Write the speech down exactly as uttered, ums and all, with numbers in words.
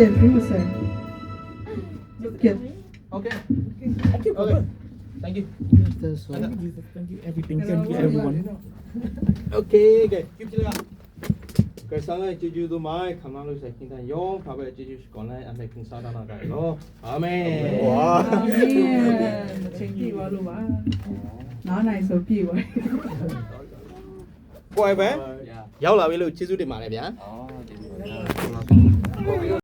Thank you, sir. Good. Okay. Okay. Thank you. Thank you, Jesus. Thank you, everything. Thank you, everyone. Okay, okay. ကယ်ဆာလႄႈ ကျေးဇူးတင်ပါတယ်။ ခမရတို့ဆိုင်ခင်တန်ရုံး ခါပဲကျေးဇူးရှိကောင်းလဲ အမေခင်စားတာနာကြရနော်။ အာမင်။ ဝါ။ အာမင်။ အချိန်ပြည့်သွားလို့ပါ။ ငါးနာရီဆိုပြည့်သွားပြီ။ ကိုယ်ပဲ။ ရောက်လာပြီလို့ကျေးဇူးတင်ပါတယ်ဗျာ။ အော် ကျေးဇူးပါဗျာ။